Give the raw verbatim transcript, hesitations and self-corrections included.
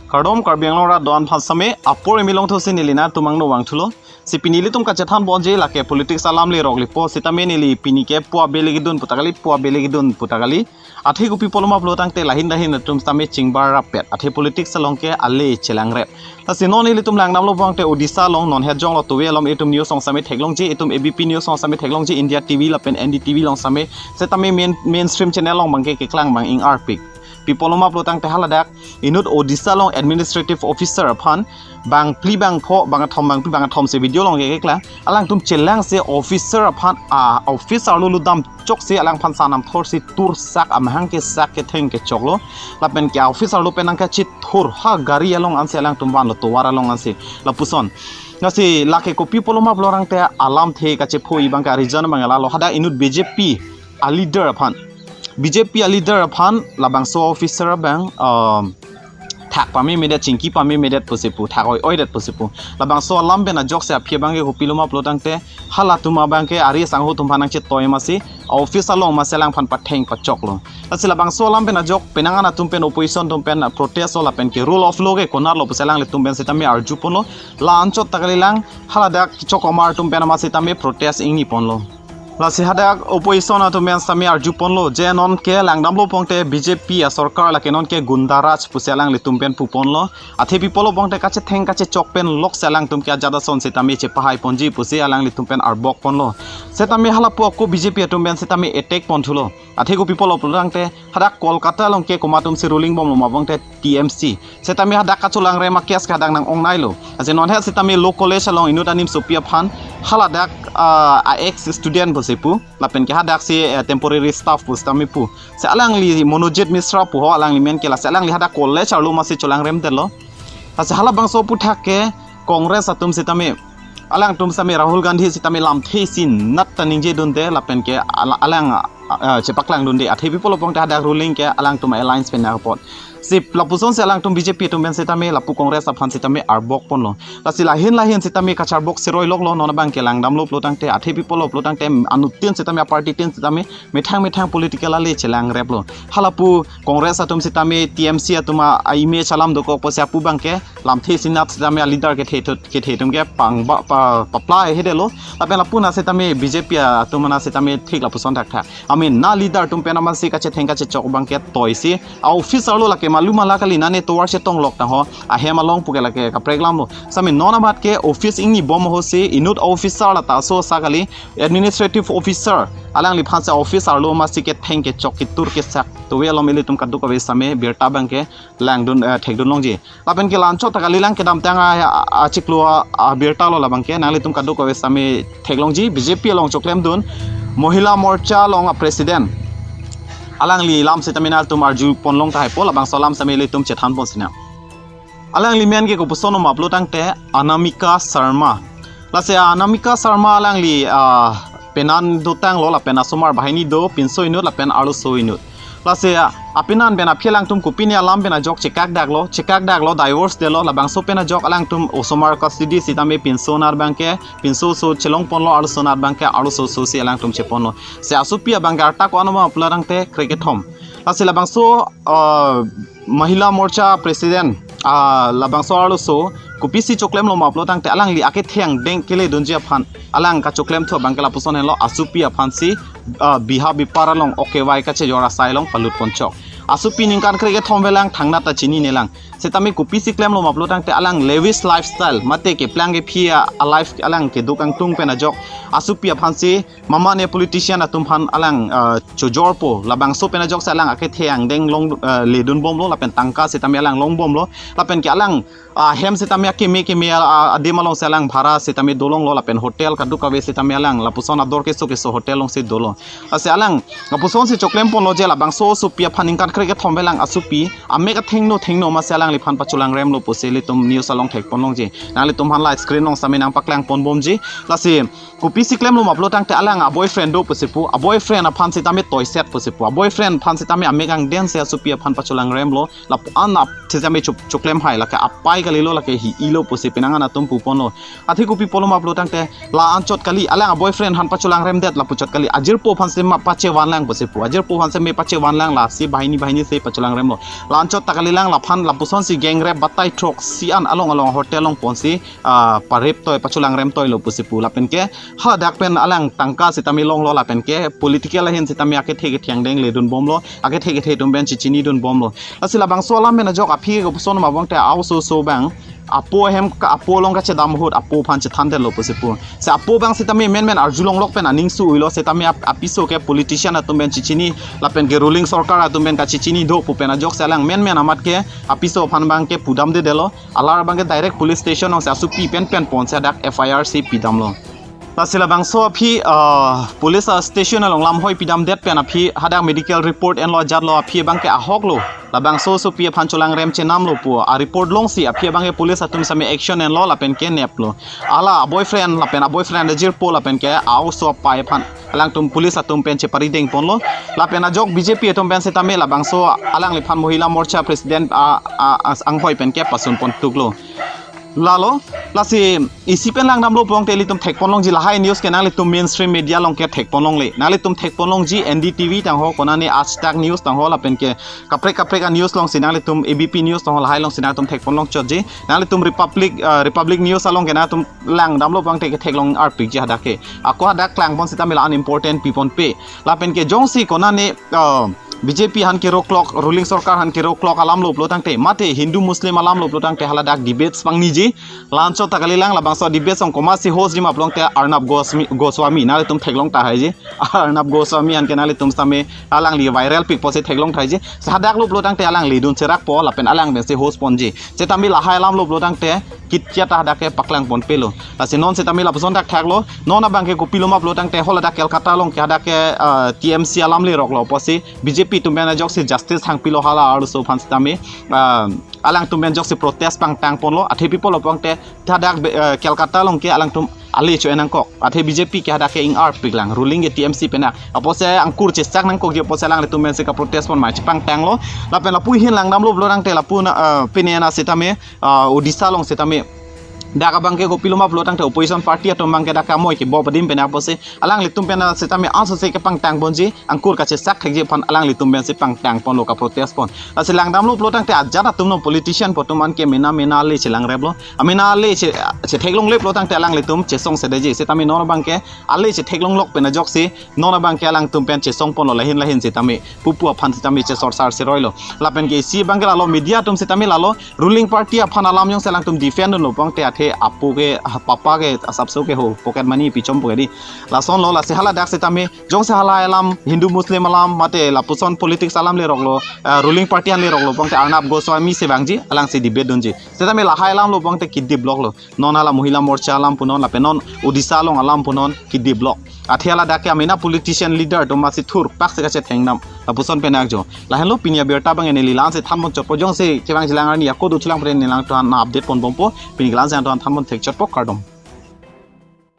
Kardom Karbi Anglong rat do-an aphan sitame, apor imi longthu si neli nangtum angno vangthulo. Si pini ilitum kachethan ponji lake politics alam lerok lipo, sitame neli pini ke pu abele kedun puta kali, pu abele kedun puta kali. Athe kopi pulo ma pulo tangte lahin lahin atum sitame chingbar rapet. Athe politics along ke ale chelangrep. Lasi non ilitum langdamlo pulote Odisha along non het jonglo, tuve alom itum news along sitame theklongji, itum A B P news along sitame theklongji, India T V lapen N D T V along sitame, sitame main, mainstream channel along abangke keklang abang ingarpik. Pi pulo ma pulo tangte haladak inut Odisha along administrative officer aphan bangphli bangpho bangkethom, bangphli bangkethom si video along ke keklang. Alangtum chelang si officer aphan, a office arlo lutdam chok si alangphan sanam thor si tur sak, amahang kesak ketheng kechoklo. Lapen ke office arlo pen nangkachithur ha gari along ansi alangtum vanlo, tovar along ansi, lapuson. Lasi lake kopi pulo ma pulo tangte alamthe kachepho abangke a-reason abang lalo, hadak inut B J P a-leader aphan, B J P a-leader aphan labangso officer abang, um, thak pamemedet, chingki pamemedet pusi pu, thak oi-oidet pusi pu. Labangso alam pen ajok si aphi abangke kopi pulo ma pulo tangte halatum abangke ari sangho atum aphan nangchetoi masi, office along masi alangphan patheng pachoklo. Lasi labangso alam pen ajok penang an atum pen, opposition atum pen protest lo, lapen ke rule of law ke konatlo pusi alanglitum pen sitame arju ponlo. La anchot ta kalilang, haladak Kichok Amar atum pen ama sitame protest ingni ponlo. Lasi hadak opposition atum pen sitame arju ponlo je non ke langdamlo pulote B J P a-sorkar lake non ke gunda raj pusi alanglitum pen pu ponlo. Athe pi pulo pulote kachetheng kachechok pen lok si alangtum ke ajat ason sitame chepahai ponji pusi alanglitum pen arbok ponlo. Sitame halapu ako B J P atum pen sitame attack ponthulo. Athe kopi pulo pulo tangte hadak Kolkata along ke komat atum si ruling bomlo ma pulote T M C. Sitame hadak kacholangrem a-case ke hadak nang-ongnailo. Lasi non het sitame Law College along inut animsopi aphan haladak, ah, a-ex student pusi pu, lapen ke hadak si, eh, temporary staff pu sitame pu. Si alangli Monojit Misra pu ho alangli men ke, lasi alangli hadak college arlo masi cholangremdetlo. Lasi halabangso aphuthak ke Congress atum sitame, alangtum sitame Rahul Gandhi sitame lamthe isi nat ta ningjedunde, lapen ke ala-, alang, ah, chepaklang dunde. Athe pi pulo pulote hadak ruling ke alangtum alliance pen nangkepot. Si lapuson si alangtum B J P atum pen sitame lapu Congress aphan sitame arbok ponlo. Lasi lahin lahin sitame kacharbok siroi loklo, non abangke langdamlo pulo tangte, athe pi pulo pulo tangte anuttin sitame, a-party tin sitame methang methang political ale chelangreplo. Halapu Congress atum sitame T M C atum a, a-image alam dokok pusi apu abangke lamthe isi nat sitame a-leader kethe thut, kethe atum ke pangba, pa, papla hedetlo. Lapen lapu na sitame B J P atum na sitame thik lapuson thakthak. Amen, na leader atum pen amatsi kachetheng kachechok abangke toi si a-office arlo lake malu mala kali, nane tovar chetong lok tangho, ahem along puke lake kaprek lamlo. Sitame non amat ke office ingni bom ho si inut officer la ta aso sa kali, administrative officer, alangliphan si office arlo amatsi ketheng kechok ketur kesak, tuve alom ilitum kadokave sitame birta abangke langdun, eh, thekdun longji. Lapen ke la anchot ta kalilang, kedamtang a, a, achiklo a, abirta lo labangke, nanglitum kadokave sitame theklongji, B J P along choklemdun Mahila Morcha along a-president, alangli alam sitame nangtum arju pon long tahai po, labangso alam sitame ilitum chethan pon sinang. Alangli men ke kopuson ma pulo tangte Anamika Sharma. Lasi Anamika Sharma alangli, ah, penan dotanglo, lapen asomar banghini do, pinso inut lapen arloso inut. Lasi, ah, apenan pen aphi alangtum kopine alam pen ajok chekakdaklo, chekakdaklo, divorce detlo, labangso pen ajok alangtum osomar custody sitame pinso nat abangke pinso so chelong ponlo, arloso nat abangke arloso so si alangtum cheponlo. Si asopi abangke arta ko-an ma pulo tangte krekethom. Lasi labangso, ah, Mahila Morcha president, ah, labangso arloso kopisi choklemlo ma pulo tangte alangli akethe angdeng keledunji aphan alang kachoklemthu abangke lapuson henlo, asopi aphansi, ah, biha bipar along okevai kachejor asai along palut ponchok. Asopi ningkan krekethom avelang, thangnat ta chininelang. Sitame kopisi klemlo ma pulo tangte alang lavish lifestyle, mate keplang kephi a, a-life alang kedo kangtung pen ajok asopi aphansi mama ne politician atum aphan alang, ah, chojorpo, labangso pen ajok si alang akethe angdeng long, ah, ledun bomlo, lapen tangka sitame alang long bomlo, lapen ke alang, ah, hem sitame akeme keme a, a, adim along si alang bhara sitame dolonglo, lapen hotel kadokave sitame alang lapuson ador keso keso hotel along si dolo. Lasi alang lapuson si choklem ponlo je labangso asopi aphan ningkan krekethom avelang asopi amek athengno thengno amatsi alangliphan pacholangremlo pusi ilitum news along thek pon longji. Nanglitum aphan la screen along sitame nangpaklang pon bomji. Lasi kopisi klemlo ma pulo tangte alang a-boyfriend do pusi pu, a-boyfriend aphan sitame toiset pusi pu, a-boyfriend aphan sitame amek angdeng si asopi aphan pacholangremlo, lapu-an ap sitame chok, choklem hai, lake apai kalilo, lake hi-ilo pusi penang an atum pu ponlo. Athe kopi pulo ma pulo tangte la anchot kali, alang a-boyfriend aphan pacholangremdet lapuchot kali, ajirpo aphan si ma pachevanlang pusi pu, ajirpo aphan si me pachevanlang, lasi banghini banghini si pacholangremlo. La anchot ta kalilang, laphan lapuson Ansi gang rape batai throksi an along along hotel along ponsi, ah, parep toi, pacholang rem toi lo pusi pu. Lapen ke hadak pen alang tangka sitame longlo, lapen ke political ahin sitame akethe kethe angdeng ledun bomlo, akethe kethe atum pen chechini dun bomlo. Lasi labangso alam pen ajok aphi ke kopuson ma bangte a-oso oso abang apo ahem ka, apo along kachedam ahut apo aphan chethan detlo pusi pu. Si apo abang sitame menmen arjulonglok pen aning su-oilo, sitame ap-, apiso ke politician atum pen chechini lapen ke ruling sorkar atum pen kachechini do pu pen ajok si alang menmen amat ke apiso aphan abang ke pudam dedetlo. Alar abang ke direct police station along si asopi pen pen ponsi hadak F I R si pidamlo. Lasi labangso aphi, ah, police, ah, station along lamhoi pidam det pen aphi hadak medical report enlo ajatlo, aphi abang ke ahok lo. Labangso asopi aphan cholang rem chenam lo pu a-report longsi aphi abang ke police atum sitame action enlo lapen ke neplo. Hala a-boyfriend lapen a-boyfriend ajirpo lapen ke a-oso apai aphan alangtum police atum pen chepari deng ponlo. Lapen ajok B J P atum pen sitame labangso alangliphan Mohila Morcha president a, a, a, anghoi pen ke pasun pon tuklo. Lalo, lasi isi pen langdamlo pulote ilitum thek pon longji, lahai news ke nanglitum mainstream media along ke thek pon longle. Nanglitum thek pon longji N D T V tangho, konane Aaj Tak News tangho lapen ke kaprek kaprek a-news alongsi nanglitum, A B P News tangho, lahai alongsi nanglitum thek pon longchotji. Nanglitum Republic, ah, Republic News along ke nanglitum langdamlo pulote ke theklong arpikji hadak ke. Ako hadak klang pon sitame la unimportant pi ponpe. Lapen ke jongsi konane, ah, B J P aphan keroklok, ruling sorkar aphan keroklok alam lo pulo tangte, mate Hindu Muslim alam lo pulo tangte, haladak debates pangniji. La-anchot ta kalilang, labangso debates along komatsi host ji ma pulote Arnab Goswami, Goswami, nanglitum theklong tahaiji. Arnab Goswami aphan ke nanglitum sitame alangli viral pik pusi theklong tahaiji. Si hadak lo pulo tangte alang ledun cherakpo, lapen alang pensi host ponji. Sitame lahai alam lo pulo tangte, kitya ta hadak ke paklang ponpelo. Lasi non sitame lapuson thakthak lo. Non abang ke kopilo ma pulo tangte, haladak Kolkata along ke hadak ke, ah, T M C alam leroklo pusi B J P atum pen ajoksi justice hangpilo hala arloso aphan sitame, ah, alangtum pen ajoksi protest pangtang ponlo. Athe pi pulo pulote hadak be-, ah, Kolkata along ke alangtum ale cho-en nangkok. Athe B J P ke hadak ke ing arpiklang, ruling ke T M C pen ak. Apotsi angkur chesak nangkokji apotsi alanglitum pensi kaprotest pon ma chepangtanglo. Lapen lapu ahin langdamlo pulo tangte lapu na, ah, pine na sitame, ah, Odisha along sitame dak abang ke kopilo ma pulo tangte opposition party atum abang ke dak amoi kebop adim pen apotsi alanglitum pen sitame ansose kepangtang ponji, angkur kachesak thekji aphan alanglitum pensi pangtang ponlo, kaprotest pon. Lasi langdamlo pulo tangte ajat atum no politician pu atum an ke mena mena ale chelangreplo. Amena ale che, chetheklongle pulo tangte alanglitum chesongsedeji. Sitame non abang ke ale chetheklonglok pen ajoksi non abang ke alangtum pen chesong ponlo, lahin lahin sitame pupu aphan sitame chesorsar seroilo. Lapen ke isi abang ke lalo media atum sitame lalo ruling party aphan alam jongsi alangtum defend dunlo pulote athe apo ke, papa ke asapso ke ho pocket money pichom po ke di. Lasonlo, lasi haladak sitame jongsi halahai alam, Hindu Muslim alam, mate lapuson politics alam leroklo, ah, ruling party aphan leroklo pulote Arnab Goswami si vangji, alangsi debate dunji. Sitame lahai alam lo pulote kediploklo. Non hala Mohila Morcha alam punon, lapen non Odisha along alam punon kediplok. Athe haladak ke amena politician leader atum masi thurpak si kachethengnam, lapuson pen ak jo. Lahenlo pini abirta abang neli la-ansi than ponchotpo, jongsi kevang jilang arni ako do chulang pre neli alangtum aphan update pon bompo. Pini la-ansi nangtum aphan than pon thekchotpo, kardom.